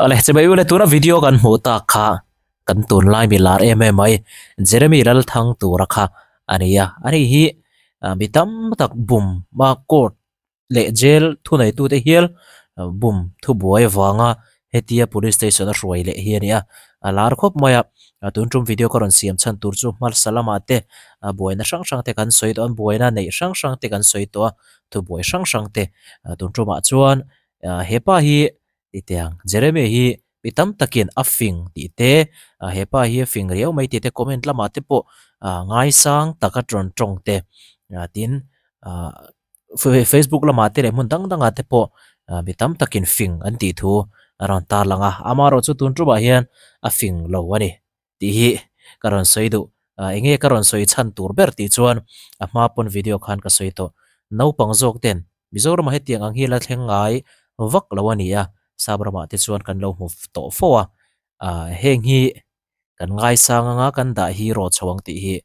Awle, chibai ule tuna video kan hmuh tak kha kan tunlai mi lar em em mai Jeremy Lalthang tura kha a ni a, ani hi mi tam tak bum a court leh jail thuneitute hial bum thubuai avanga hetia police station a hruai leh hi a ni a, a lar khawp mai a, tun tum video ka rawn siam chhan tur chu hmarsa lamah te buaina hrang hrang te kan sawi tawh a, buaina neih hrang hrang te kan sawi tawh a, thubuai hrang hrang te tun tumah chuan hepa hi Titiang, Jeremy hi mi tam takin a fing tih te, he pa hi a fing riau mai tih te comment lamah te pawh ngaisang taka rawn tawng te tin Facebook lamah te leh hmun dang dangah te pawh mi tam takin fing an tih thu a rawn tarlang a, amaherawhchu tun tumah hian a fing lo a ni. Tih hi ka rawn sawi duh. Eng nge ka rawn sawi chhan tur ber tih chuan a hma pawn video khan ka sawi tawh. Naupang zawk ten Mizoramah hetiang ang hi la thleng ngai vak lo a ni a, Sap ramah te chuan kan lo hmu tawh fo a. Heng hi kan ngaisang anga kan dah hi rawh chho ang tih hi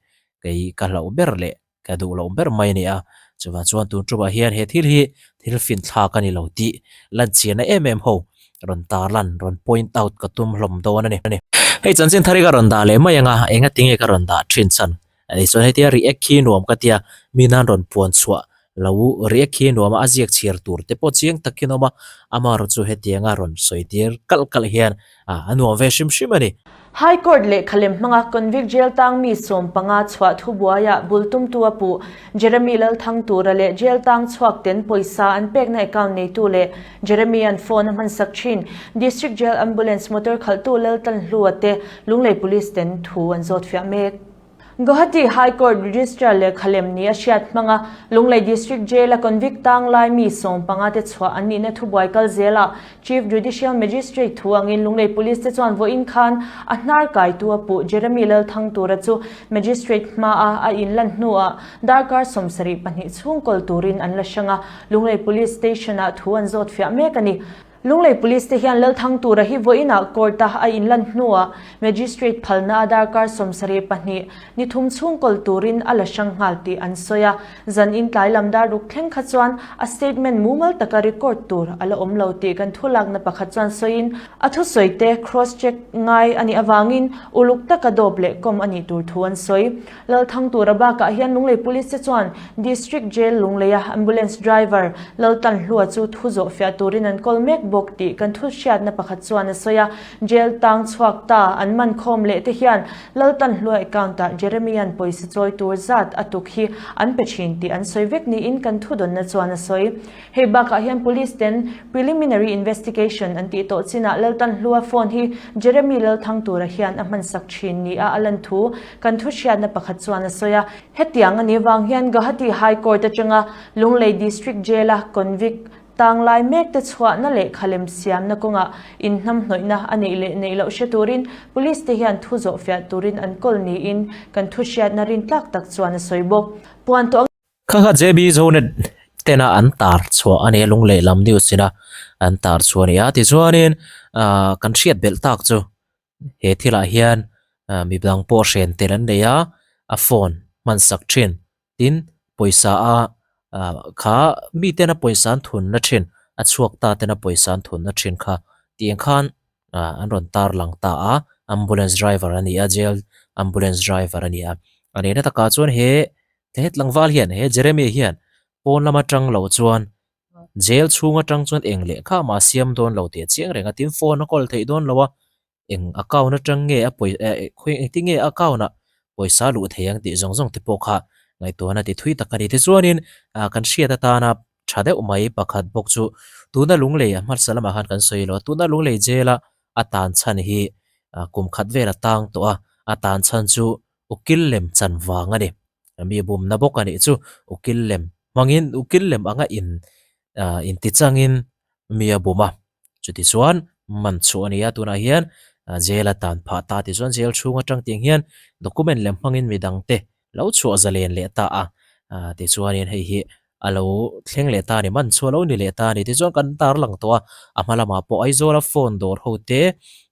kei ka hlauh ber leh Ka duh loh ber mai a ni a, chuvang chuan tun ṭumah hian he thil hi thil finthlak a ni lo tih lanchianna em em ho rawn tarlan, rawn point out ka tum hlawm dawn a ni. Hei chanchin thar hi ka rawn dah leh mai ang a, enga tinge ka rawn dah ṭhin chhan a nih chuan hetia react khi nuam ka tia, mi nan rawn puan chhuah lo react khi nuam a, a ziak chhiar tur te pawh chiang takin a awm a, amaherawhchu chu hetianga rawn sawi tir kalh kalh hian a nuam ve hrim hrim a ni. High Court lehkha lem hmanga convict jail tang mi 15 chhuah thubuaiah bul tumtu a puh. Jeremy Lalthangtura leh jail tang chhuak ten pawisa an pekna account neitu leh Jeremy-a'n phone a hmansak thin. District Jail Ambulance motor khalhtu Laltanhlua te Lunglei Police ten thu an zawt fiah mek. Guwahati High Court Registrar lehkha lem ni a hriat hmanga Lunglei District Jail-a convict tang lai mi 15 te chhuah an nihna thubuai kal zelah Chief Judicial Magistrate thu angin Lunglei Police te chuan vawiin khan a hnar kaitu a puh Jeremy Lalthangtura chu Magistrate hmaa a inlan hnuah darkar 72 chhung kawl turin an la hrang a, Lunglei Police Station-ah thu an zawt fiah mek a ni. Lunglei Police te hian Lalthangtura hi vawiinah court-a a inlan hnuah Magistrate phalna a darkar 72 ni thum chhung kawl turin a la hrang nghal tih an sawi a. Zan in tlai lam dar ruk thleng kha chuan a statement mumal taka record tur a la awm lo tih kan thulakna pakhat chuan sawiin a thusawi te cross check ngai a nih avangin uluk taka dawp leh kawm a nih tur thu an sawi. Lalthangtura bakah hian Lunglei Police te chuan District Jail Lungleia Ambulance Driver Laltanhlua chu thu zawh fiah turin an kawl mek bawk tih kan thu hriatna pakhat chuan a sawi a. Jail tang chhuak ta an man khawm leh te hian Laltanhlua account-ah Jeremy-a'n pawisa chawi tur zat a tuk hi an pe thin tih an sawi vek niin kan thudawnna chuan a sawi. Hei bakah hian Police ten preliminary investigation an tih tawh chinah Laltanhlua phone hi Jeremy Lalthangtura hian a hmansak thin nia a lan thu kan thu hriatna pakhat chuan a sawi a. Hetiang a nih vang hian Guwahati High Court atanga Lunglei District Jail-a convict tang lai mek te chhuahna leh khalem siamna kawngah inhnamhnawihna a neih leh neih loh hre turin Police te hian thu zawh fiah turin an kawl niin kan thu hriatna rintlak tak chuan a sawi bawk. Puan tawh Kha kha JB Zonet tena an tar chhuah a ni a, Lunglei lam news ina an tar chhuah a ni a. Tichuanin ah kan hriat belh tak chu he thilah hian ah mi dang pawh hren tel an nei a, a phone hman sak thin tin pawisa a ah kha mi tena pawisa an thunna thin a chhuak ta tena pawisa an thunna thin kha tiang khan ah an rawn tar lang ta a, ambulance driver a ni a jail ambulance driver a ni a, a nihna takah chuan he He tlangval hian he Jeremy hian pawn lam atang lo chuan jail chhung atang chuan eng lehkha mah a siam dawn lo tih a chiang reng a, tin phone a kawl theih dawn lo a, eng account atang nge a pawi eh khawi engtin nge a account ah pawisa luh thei ang tih zawng zawng te pawh kha ngaihtuahna ti thui tak a ni. Tichuanin ah kan hriat atana tha deuh mai pakhat bawk chu tuna Lunglei a hmarsa lamah khan kan sawi lo a, tuna Lunglei jail a a tan chhan hi kum khat vel a tang tawh a, a tan chhan chu Ukil lem chan vang a ni. Mi bumna bawk a nih chu ukil lem hmangin ukil lem anga in ah inti changin mi a bum a. Chuti chuan man chhuah a ni a, tunah hian jail a tan phah ta tichuan jail chhung atang tiang hian document lem hmangin midang te lo chhuah zalen leh ta a. Ah tichuanin hei hi a lo thleng leh ta a ni, man chhuah lo ni leh ta a ni. Tichuan kan tarlang tawh a, a hma lamah pawh Aizawla phone dawr ho te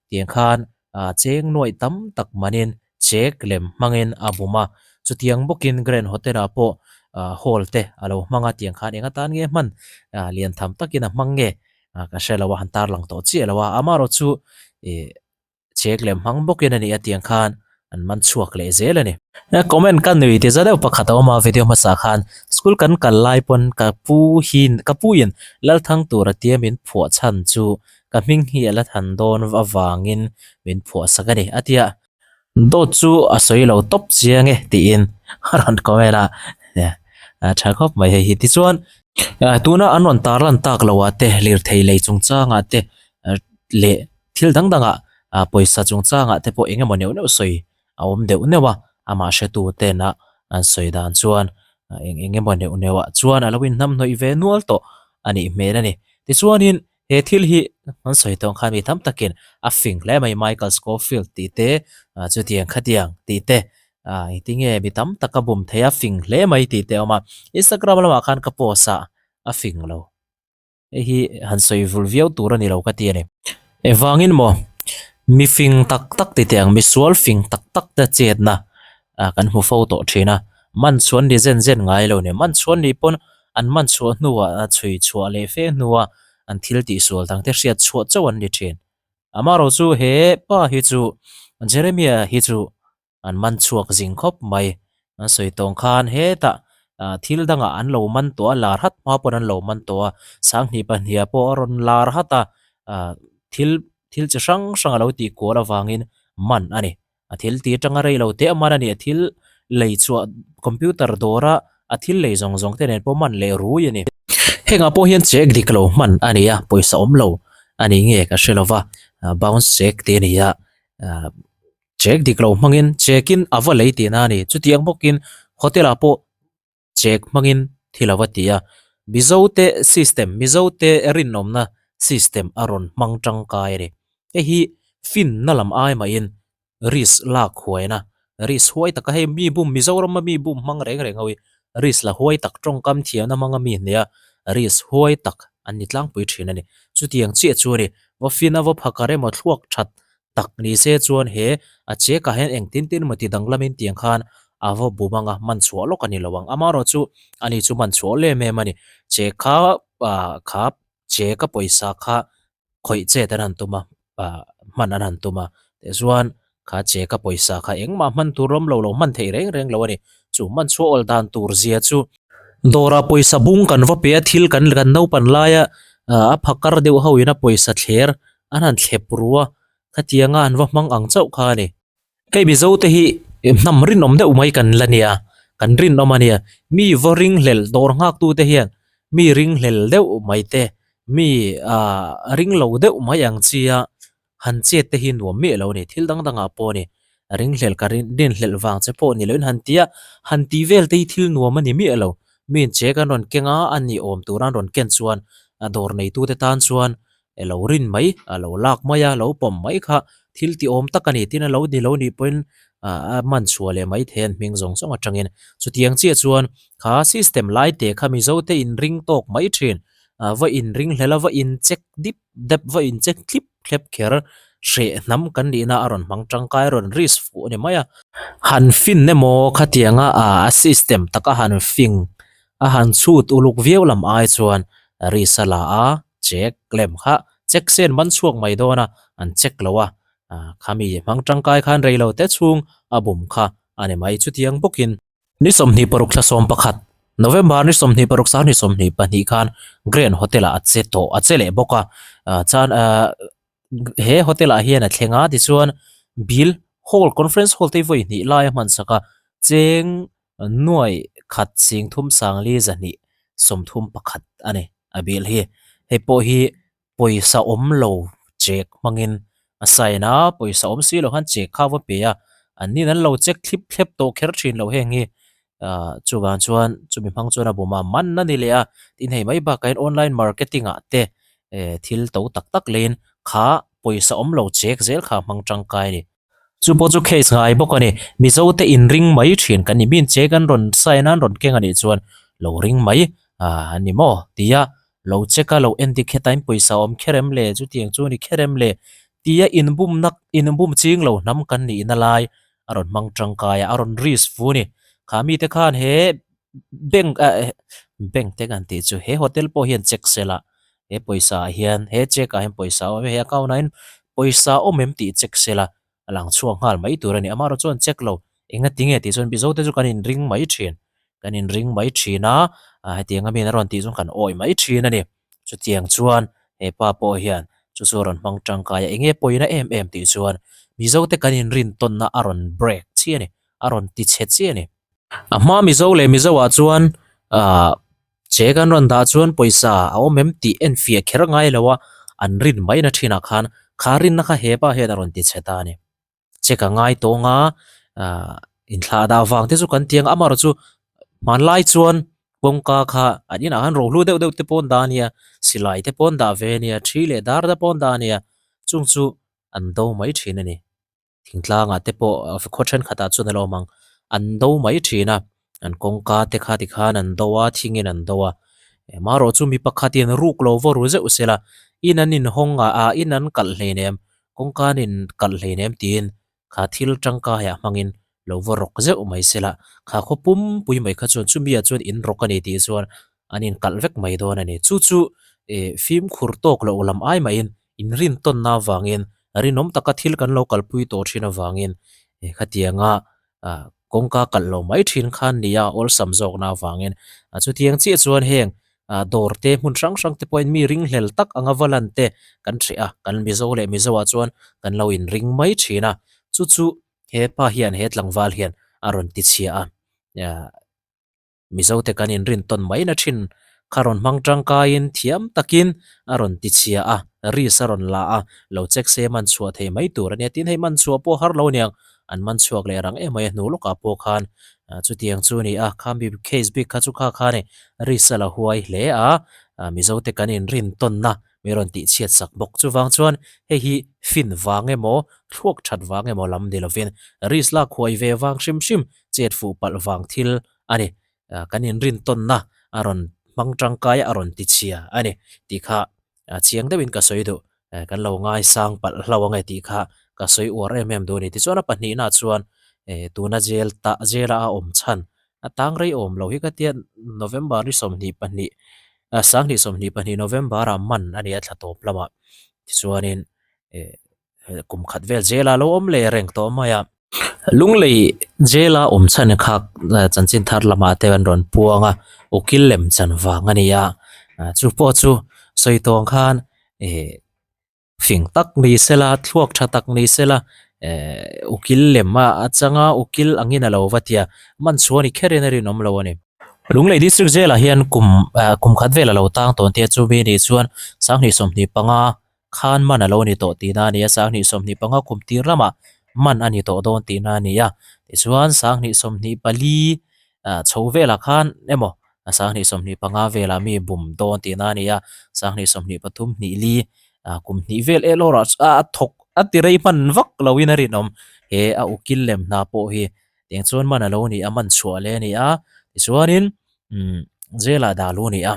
tiang khan ah cheng nuaih tam tak manin check lem hmangin a bum a, chutiang bawkin Grand Hotel ah pawh ah hall te a lo hmang a tiang khan eng atan nge hman ah lian tham takin a hmang nge. Ka hre lo a, han tarlang tawh chiah lo a, amaherawhchu ih Check lem hmang bawkin a nih a tiang khan an man chhuak leh zel a ni. Comment ka nui ti za deuh pakhat a awm a, video hmasa khan school kan kal lai pawn ka pu hi ka pu in Lalthang tur a tia min phuah chhan chu ka hming hi a la than dawn avangin min phuah sak a ni a tia dawt chu a sawi lo tawp chiang e tiin a rawn comment a, a tha khawp mai hei hi. Tichuan tuna an rawn tarlan tak loh ah te lirthei lei chungchangah te leh Thil dang dangah pawisa chungchangah te pawh eng emaw neuh neuh sawi a awm deuh neuh a, amah hretu tena an sawi dan chuan eng eng emaw neuh neuh ah chuan a lo inhnamhnawih ve nual tawh a nih hmel a ni. Tichuanin he thil hi an sawi tawh ang khan mi tam takin a fing hle mai Michael Scofield tih te chutiang khatiang tih te engtinge mi tam tak a bum thei a fing hle mai tih te a awm a, Instagram lamah khan ka post a a fing lo. Hei hi han sawi vul viau tur a ni lo ka ti a ni. Engvangin maw mi fing tak tak ti teh ang, misual fing tak tak te chetna kan hmu fo tawh thin a, man chhuan ni zen zen ngai lo ni. Man chhuan nih pawn an man chhuah hnuah chhui chhuah leh fe hnuah an thil tihsual dang te hriat chhuah chauh an ni thin. Amaherawhchu he pa hi chu Jeremiah hi chu An man chhuak zing khawp mai. An sawi tawng khan hetah thil dangah an lo man tawh a, lar hat hma pawn an lo man tawh a, sanghnih pahniha pawh a rawn lar hat a, thil thil chi hrang hrang a lo tih kual avangin man a ni. A thil tih atanga rei lo teh a man a ni. A thil lei chhuah computer dawra a thil lei zawng zawng te nen pawh man leh rui a ni. Hengah pawh hian check dik lo hman a ni a, pawisa awm lo a ni nge ka hre lo va, bounce check tih a ni a. Check dik lo hmangin check in a va lei tihna a ni. Chutiang bawkin hotel ah pawh check hmangin thil a va ti a. Mizo te system, Mizo te rinawmna system a rawn hmang tangkai a ni. Hei hi finna lam ai mahin risk lak huaina, risk huai taka hei mi bum Mizorama mi bum hmang reng reng ho hi risk la huai tak tawngkam thiamna hmanga mi hneha risk huai tak an ni tlangpui thin a ni. Chutiang chiah chu a ni. Va fin a va phakar emaw thluak that tak ni se chuan he a check ah hian engtin tin emaw ti danglamin tiang khan a va bum anga man chhuah lawk a ni lo ang. Amaherawhchu ani chu man chhuah lem em a ni. Check kha ah kha check a pawisa kha khawih chet an han tum a ah hman an han tum a tichuan kha check a pawisa kha engmah hman tur awm lo lo hman theih reng reng lo a ni. Chu man chhuah awl dan tur zia chu dawrah pawisa bung kan va pe a thil kan kan naupan laia ah a phakar deuh ho in a pawisa thler An han thlep ru a, khatianga an va hmang ang chauh kha a ni. Hei Mizo te hi hnam rinawm deuh mai kan la nia, kan rinawm a nia. Mi va ringhlel dawr nghak tu te hian mi ringhlel deuh mai te, mi ah ringlo deuh mai ang chia han chet te hi nuam miah lo a ni. Thil dang dangah pawh a ni, ringhlel ka rinhlelh vang che pawh ni loin han tia, han tih vel te hi thil nuam a ni miah lo. Mi in che kan rawn keng a, a ni awm tura an rawn ken chuan a dawr neitute tan chuan e lo rin mai, a lo lak mai a, lo pawm mai kha thil ti awm tak a ni. Tin, a lo ni lo nih pawhin a man chhuah leh mai thei a an hming zawng zawng atangin. Chutiang chiah chuan kha system lai te kha Mizote inring tawk mai thin, va inring hlel a, va incheck dip dep, va incheck thlip thlep kher hreh hnam kan nihna a rawn hmang tangkai, a rawn risk fuh a ni mai a. Han fin emaw khatianga a system taka han fing a han chhut uluk viau lam ai chuan risk a la a. Check lem kha check sen man chhuak mai dawn a, an check lo a, khami hmang tangkai khan rei lo te chhung a bum kha a ni mai. Chutiang bawkin ni 26 thla 11, November ni 26 sang ni 22 khan Grand Hotel ah a che tawh a che leh bawk a, chuan he hotel ah hian a thleng a tichuan bill hall conference hall te hi vawi hnih lai a hman sak a, cheng Nuai khat ching thum sangli zahnih 31 a ni a bill hi. Hei pawh hi pawisa awm lo check hmangin a sign a, pawisa awm si lo khan check kha va pe a, an nin an lo check thlip thlep tawh kher thin lo heng hi. Ahh chuvang chuan chumi hmang chuan a bum a, man a ni leh a, tin hei mai bakah hian online marketing ah te eh thil to tak tak leiin kha pawisa awm lo check zel kha hmang tangkai a ni. Chu pawh chu case ngai bawk a ni. Mizo te inring mai thin kan ni. Min che kan rawn sign a, an rawn keng a nih chuan lo ring mai a ni maw? Tia lo check a, lo en dik heta in pawisa awm kher em le? Chutiang chu a ni kher em le? Tia inbumna, inbum ching lo hnam kan nihna lai a rawn hmang tangkai a, a rawn risk fu a ni. Kha mite khan he bank ah bank te kan tih chu he hotel pawh hian check sela. He pawisa ah hian he check ah hian pawisa a awm em he account ah hian pawisa a awm em tih check sela a lang chhuak nghal mai tur a ni. Amaherawhchu chuan check lo eng a ti nge tih chuan Mizo te chu kan inring mai thin kan inring mai thin a hetiang a mi in a rawn tih chuan kan awih mai thin a ni. Chutiang chuan he pa pawh hian chu chu a rawn hmang tangkai a eng nge pawina em em tih chuan Mizo te kan inrin tawnna a rawn break chiah a ni a rawn ti chhe chiah a ni. A hma Mizo leh Mizo ah chuan ahh che kan rawn dah chuan pawisa a awm em tih en fiah kher ngai lo a an rin mai na thinah khan kha rinna kha hepa hian a rawn ti chhe ta a ni. Che ka ngai tawng a ahh inthlah dah vang te chu kan ti ang amaherawh chu hmanlai chuan kawngka kha an inah khan rohlu deuh deuh te pawh an dah a nia silai te pawh an dah ve a nia thi leh dar te pawh an dah a nia chung chu an do mai thin a ni. Thingtlangah te pawh khaw thenkhatah chuan a lo awm ang an do mai thin a an kawngka te kha tikhan an do a thingin an do a marawh chu mi pakhatin ruk lo va ru zeuh sela in an inhawng a ah in an kalh hleinem kawngka an in kalh hleinem tiin kha thil tangkaiah hmangin lo va rawk zeuh mai sela kha khaw pumpui mai kha chuan chumi ah chuan in rawk a ni tih chuan an inkalh vek mai dawn a ni chu chu ih fimkhur tawk loh lam ai mahin inrintawnna avangin rinawm taka thil kan lo kalpui tawh thin avangin khatianga ah kawngka kalh lo mai thin khan nia awlsam zawkna avangin ah chutiang chiah chuan heng ah dawr te hmun hrang hrang te pawhin mi ringhlel tak anga va lan te kan hreh a kan mizo leh mizo ah chuan kan lo inring mai thin a chu chu hepa hian he tlangval hian a rawn ti chhia a ah. Mizote kan inrin tawn mai na thin kha rawn hmang tangkaiin thiam takin a rawn ti chhia a, risk a rawn la a, lo check se man chhuah thei mai tur a nia. Tin, hei man chhuah pawh har lo aniang, an man chhuak leh rang em mai a hnu lawkah pawh khan chutiang chu a ni a, kha mi case bik kha chu kha khan risk a la huai hle a, Mizote kan inrin tawnna mi rawn tih chhiat sak bawk. Chuvang chuan hei hi fin vang emaw, thluak that vang emaw lam ni lovin risk lak huai ve vang hrim hrim chet fuh palh vang thil a ni. Kan inrin tawnna a rawn hmang tangkai a rawn ti chhia a ni tih kha chiang deuhin ka sawi duh. Kan lo ngaisang palh hlo ange tih kha ka sawi uar em em duh a ni. Tichuan a pahnihna chuan tuna jail tah jail a a awm chhan a tang rei awm lo hi ka tia November ni 22 2022 November ah man a ni a thla tawp lamah tichuanin kum khat vel jail ah a lo awm leh reng tawh mai a. Lunglei jail a awm chhan kha chanchin thar lamah te an rawn puang a ukil lem chan vang a ni a chu pawh chu sawi tawng khan ih fing tak ni sela thluak tha tak ni sela eh ukil lem a atanga ukil angin a lo va tia man chhuah ni kherin a rinawm lo a ni. Lunglei District Jail ah hian kum ah kum khat vel a lo tang tawn te chu mi nih chuan 2025 khan man a lo ni tawh tihna a ni a, 2025 kum tir lamah man a ni tawh dawn tihna a ni a, tichuan 2024 ah chho velah khan emaw 2025 velah mi bum dawn tihna a ni a, 2023 hnih li ah kum hnih vel el awrah a thawk a ti rei hman vak loin a rinawm he a ukil lem hna pawh hi Tiang chuan man a lo ni a, man chhuah leh a ni a, tichuanin umm jail ah dah luh a ni a.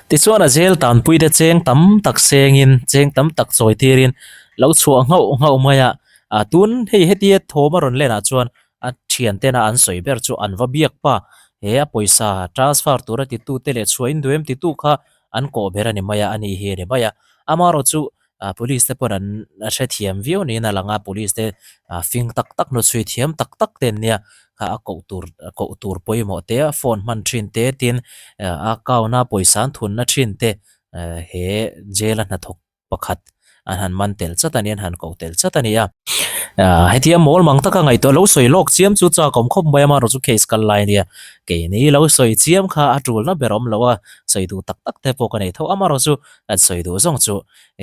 Tichuan a jail tanpui te cheng tam tak sengin, cheng tam tak chawi tirin lo chhuah nghauh nghauh mai a, ah tun hei hetia thawm a rawn len ah chuan a thian tena an sawi ber chu an va biak pa, he a pawisa transfer tura titu te leh chhuah in duh em titu kha an kawh ber a ni mai a, a ni hi a ni mai a, amaherawhchu chu ah police te pawn an hrethiam viau niin a lang a police te ah fing tak tak hnuchhui thiam tak tak te an nia kha a koh tur koh tur pawimawh te a phone hman thin te tin a account a pawisa an thunna thin te eh he jail a hnathawk pakhat an han man tel chat a ni an han koh tel chat a ni a ah hetia mawl mang taka ngaihtuah lo sawi lawk chiam chu chak awm khawp mai a amaherawhchu case kal lai a nia keini lo sawi chiam kha a tulna ber awm lo a sawi duh tak tak te pawh ka nei tho amaherawhchu kan sawi duh zawng chu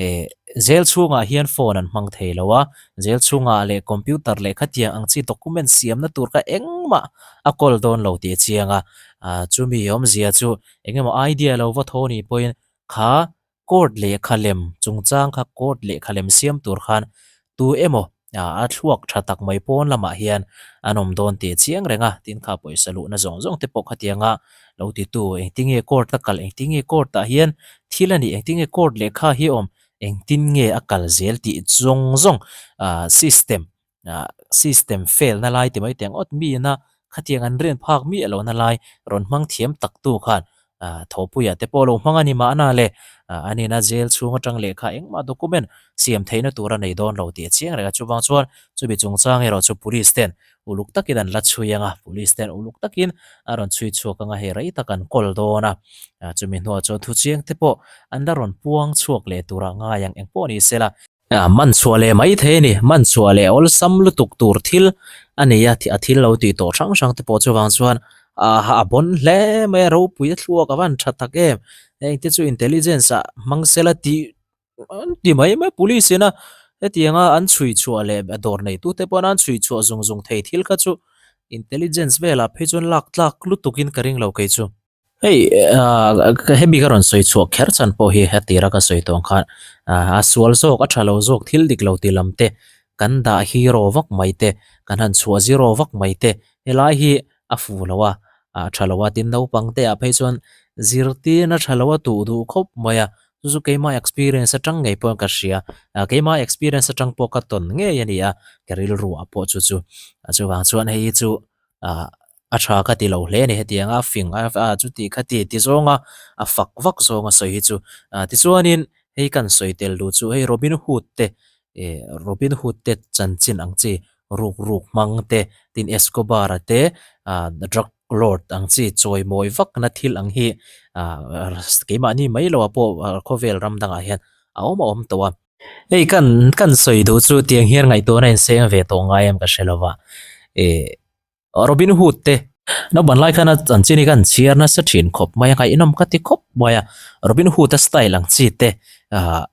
eh jail chhungah hian phone an hmang thei lo a jail chhungah leh computer leh khatiang ang chi document siamna tur kha engmah a kawl dawn lo tih a chiang a ah chumi awmzia chu engemaw idea lo va thaw ni pawhin kha court lehkha lem chungchang kha court lehkha lem siam tur khan tu emaw a thluak tha tak mai pawn lamah hian an awm dawn tih a chiang reng a, tin kha pawisa luhna zawng zawng te pawh khatianga lo titu engtinge court a kal engtinge court ah hian thil a nih engtinge court lehkha hi awm engtin nge a kal zel tih zawng zawng ah system ah system fail na lai ti mai teh ang awt mi ina khatiang an rin phak miah lohna lai rawn hmang thiam tak tu khan ah thawhpuiah te pawh lo hmang a ni mahna le. An ina jail chhung atang lehkha engmah document siam theihna tur a nei dawn lo tih a chiang reng a. Chuvang chuan chumi chungchang erawh chu police ten uluk takin an la chhui ang a, police ten uluk takin a rawn chhui chhuak ang a, hei rei tak an kawl dawn a. Chumi hnuah chuan thuchiang te pawh an la rawn puang chhuak leh turah ngai ang eng pawh ni sela. Man chhuah leh mai thei a ni, man chhuah leh awlsam lutuk tur thil a nei a, a thil lo tih tawh hrang hrang te pawh chuvang chuan a bawn hle mai a, ropui a thluak a van tha tak em, heng te chu intelligence ah hmang sela tih an ti mai mai police in a hetianga an chhui chhuah leh a dawr neitu te pawh an chhui chhuah zung zung thei thil kha chu intelligence velah phei chuan lak tlak lutuk in ka ring lo kei chu. Hei hemi ka rawn sawi chhuah kher chhan pawh hi hetira ka sawi tawh ang khan a sual zawk a tha lo zawk thil dik lo ti lam te kan dah hero vak mai te kan han chhuah zero vak mai te helai hi a fuh lo a a tha lo a tin naupang te ah phei chuan zirtirna tha lo a tuh duh khawp mai a chu chu keimah experience atang ngei pawh ka hria keimah experience atang pawh ka tawn ngei a ni a ka rilru ah pawh chu chu chuvang chuan hei hi chu ah a tha ka ti lo hle a ni hetiang a fing a a chuti kha ti ti zawnga a fak vak zawnga sawi hi chu ah tichuanin hei kan sawi tel duh chu hei Robin Hood te eh Robin Hood te chanchin ang chi ruk ruk hmang te tin Escobar a te ah drug lord ang chi chawi mawi vak na thil ang hi ah keimahni mai loh ah pawh khawvel ram dangah hian a awm a awm tawh a. Hei kan kan sawi duh chu tiang hian ngaihtuahna in seng ve tawh ngai em ka hre lo va eh Robin Hood te naupan lai khan a chanchin hi kan chhiar nasa thin khawp mai a ngaihnawm ka ti khawp mai a Robin Hood a style ang chi te ah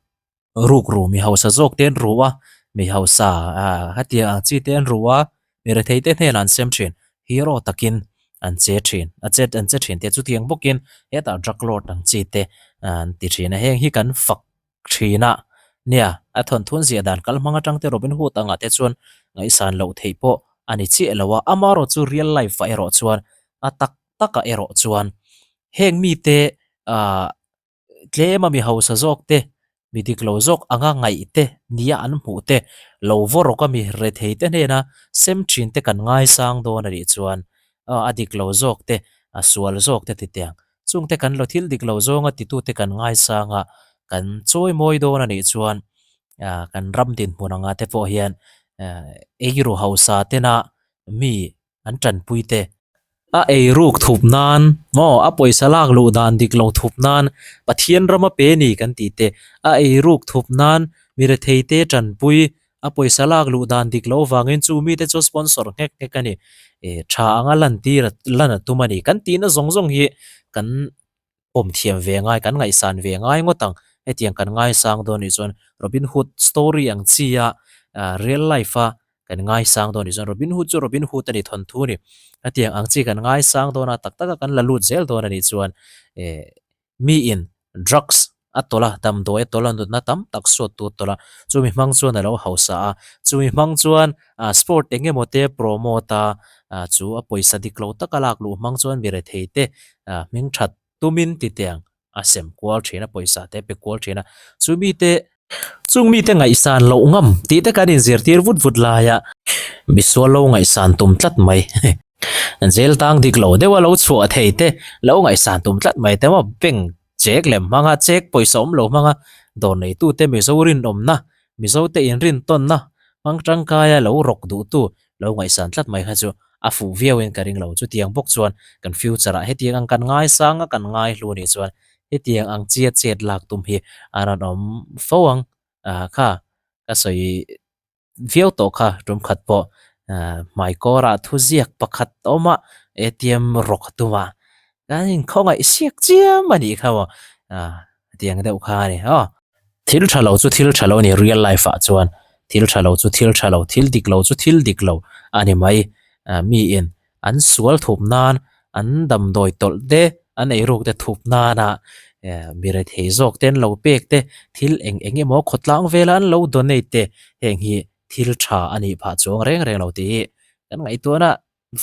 rukru mi hausa zawk te an ru a mi hausa ah hetiang ang chi te an ru a mi rethei te hnenah an sem thin hero takin an che thin a chet an che thin te chutiang bawkin hetah drug lord ang chi te an ti thin a heng hi kan fak thin a. Nia, a thawnthun ziah dan kal hmang atang te Robin Hood angah te chuan ngaihsan loh theih pawh a ni chiah lo a, amaherawh chu real life ah erawh chuan a tak takah erawh chuan heng mite ah tlema mi hausa zawk te, mi dik lo zawk anga ngaih te nia an hmuh te, lo vaw rawk a mi rethei te hnena sem thin te kan ngaisang dawn a nih chuan a dik lo zawk te, a sual zawk te titiang Chungte kan lo thil dik lo zawnga titute kan ngaisang a, kan chawi mawi dawn a nih chuan kan ram dinhmun anga te pawh hian eiru hausa tena mi an tanpui te. A eiruk thup nan maw a pawisa lak luh dan dik lo thup nan Pathian rama pe ni kan tih te, a eiruk thup nan mi rethei te tanpui A pawisa lak luh dan dik loh vangin chu mite chu sponsor nghek nghek a ni. E, tha anga lan tir lan a tum a ni. Kan tihna zawng zawng hi kan pawm thiam ve ngai, kan ngaihsan ve ngai ngawt ang. Hetiang kan ngaisang dawn nih chuan Robin Hood story ang chi a real life a kan ngaisang dawn nih chuan Robin Hood chu Robin Hood a ni thawnthu a ni. Hetiang ang chi kan ngaisang dawn a, tak tak a kan la lut zel dawn a nih chuan e, Miin drugs a tawlh a, damdawi a tawlh a, nutna tam tak suat tu a tawlh a, chumi hmang chuan a lo hausa a, chumi hmang chuan sport eng emaw te promote a, chu a pawisa dik lo taka lak luh hmang chuan mi rethei te hming that tumin ti teng a sem kual thin a, pawisa te a pe kual thin a, chumi te Chung mite ngaihsan loh ngam tih te kan inzirtir vut vut laia misual lo ngaihsan tum tlat mai. Jail tang dik lo deuha lo chhuah thei te lo ngaihsan tum tlat mai te maw bank check lem hmanga check pawisa awm lo hmanga dawr neitute Mizo rinawmna Mizote inrintawnna hmang tangkaia lo rawk duhtu lo ngaihsan tlat mai kha chu a fuh viauin ka ring lo. Chutiang bawk chuan kan future ah hetiang ang kan ngaisang a kan ngaihlu anih chuan hetiang ang chia chet lak tum hi a rawn awm fo ang ah kha ka sawi viau tawh kha tum khat pawh ah hmaikawrah thuziak pakhat a awm a A_T_M rawk a tum a kan inkhawngaih siak chiam a nih kha maw ah hetiang deuh kha a ni aw. Thil tha lo chu thil tha lo a ni real life ah chuan thil tha lo chu thil tha lo thil dik lo chu thil dik lo a ni mai ah miin an sual thup nan an damdawi tawlh te an eiruk te thup nana eh mi rethei zawk te an lo pek te thil eng eng emaw khawtlang vela an lo donate te heng hi thil tha a nih phah chuang reng reng lo tih hi kan ngaihtuahna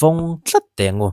vawng tlat teh ang u.